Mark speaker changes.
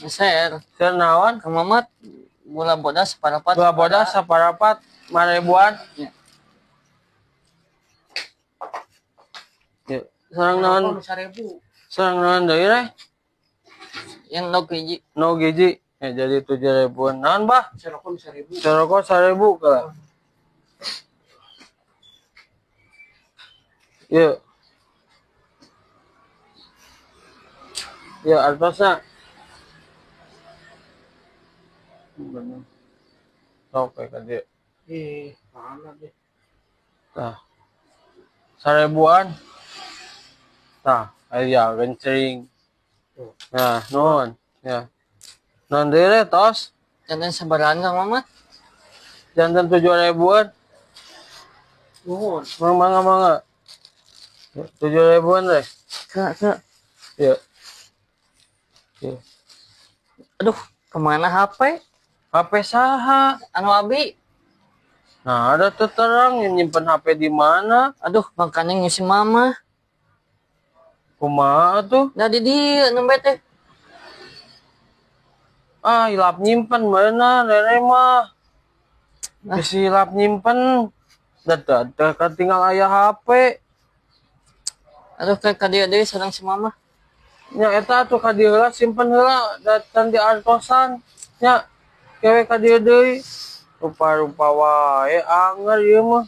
Speaker 1: Share.
Speaker 2: Share naon?
Speaker 1: Kang Mamat gula bodas saparapat.
Speaker 2: Gula bodas saparapat 5.000-an.
Speaker 1: Ya.
Speaker 2: Ya, sareng naon?
Speaker 3: 1.000.
Speaker 2: Sareng naon deui reh?
Speaker 1: Yang endog hiji.
Speaker 2: No gizi. Ya, jadi 7.000-an. Naon, Bah?
Speaker 3: Serokok 1.000.
Speaker 2: Rokok 1.000 kala. Yuk. Ya, artosna. Bener. Oke, ka dieu.
Speaker 3: Eh, mana deh.
Speaker 2: Tah. 1.000-an. Tah, aya gencring. Nah, nuhun. Ya. Nuhun deui reh, tos.
Speaker 1: Janten sabarahan Kang Mamat?
Speaker 2: Janten 7.000-an.
Speaker 3: Nuhun.
Speaker 2: Mangga mangga. 7.000-an deh.
Speaker 1: Kak, kak.
Speaker 2: Ya. Ya.
Speaker 1: Aduh, kemana HP?
Speaker 2: HP saha?
Speaker 1: Anu abi.
Speaker 2: Nah, ada tuh terang yang nyimpen HP di mana?
Speaker 1: Aduh, makanya ngisi mama.
Speaker 2: Kumaha tuh?
Speaker 1: Nah, di dieu nembe teh.
Speaker 2: Ah, hilap nyimpen mana rere mah. Bisi hilap nyimpen. Dah, dah, tinggal aya HP.
Speaker 1: Aduh, ka dieu deui sareng si mama.
Speaker 2: Nya eta tuh ka dieu heula simpen heula datang di artosan. Nya kewe ka dieu deui. Rupa-rupa wae anger ieu mah.